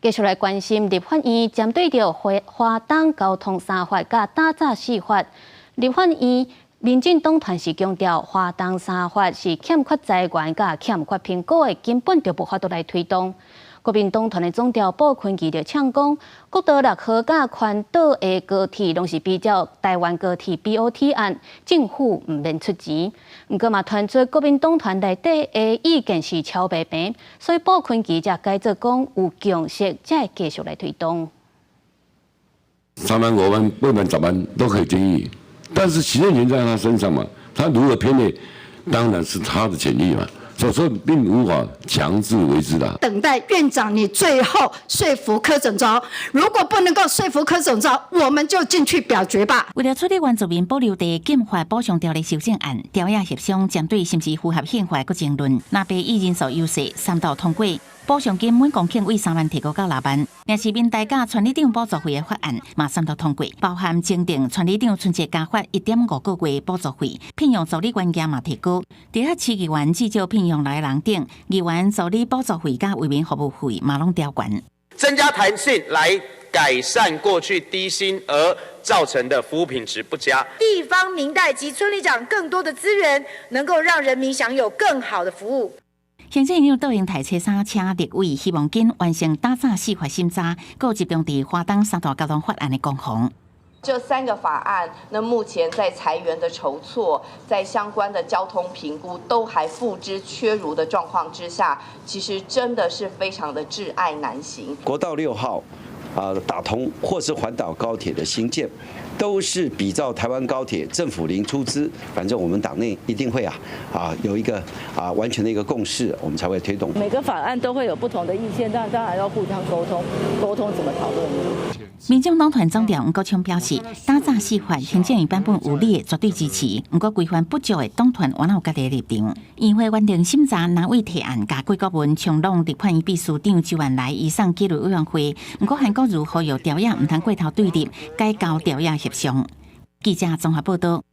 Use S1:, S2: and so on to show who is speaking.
S1: 繼續來關心立法院針對著花花東交通三法佮打詐四法，立法院民進黨團是強調花東三法是欠缺資源佮欠缺評估的，根本就無法度來推動。國民黨團的總召布坤琪就嗆講，國道六號佮環島的高鐵攏是比照台灣高鐵 BOT 案，政府毋免出錢。毋過嘛，傳出國民黨團內底的意見是超袂平，所以布坤琪才改做講有共識，才會繼續來推動。
S2: 3萬、5萬、8萬、10萬都可以建議，但是行政權在他身上嘛，他如何編列，當然是他的權利嘛。所以並無法強制為之的。
S3: 等待院長你最後說服柯總召，如果不能夠說服柯總召，我們就進去表決吧。
S4: 為了處理原住民保留地禁發補償條例修正案，朝野協商針對是毋是符合憲法閣爭論，藍白以人數優勢三度通過。補償金每公頃為3萬提高到6萬，若是民代佮村里長補助費的法案，嘛三度通過，包含增訂村里長春節加發1.5個月補助費，聘用助理員額嘛提高。佇遐市議員至少聘用六个人頂，議員助理補助費佮為民服務費嘛攏調懸。
S5: 增加彈性來改善過去低薪而造成的服務品質不佳。
S6: 地方民代及村里長更多的資源，能夠讓人民享有更好的服務。
S4: 行政院長杜英台初三請立委希望緊完成打詐四法審查，閣集中佇花東三大交通法案的攻防。
S7: 這三個法案，那目前在財源的籌措，在相關的交通評估都還付之闕如的狀況之下，其實真的是非常的窒礙難行。
S8: 國道6號啊打通，或是環島高鐵的興建，都是比照台灣高鐵，政府零出資，反正我們黨內一定會有一個完全的一個共識，我們才會推動。
S9: 每個法案都會有不同的意見，但當然要互相溝通，溝通怎麼討論。
S4: 民眾黨團總召黃國昌表示，打詐四法行政院版本有利絕對支持，毋過規範不足的黨團還有家己的立場。議會原定審查藍委提案，佮貴國文衝攏立法院秘書長周恩來移送紀律委員會，毋過韓國瑜呼籲朝野毋通過頭對立，改交朝野協商。記者綜合報道。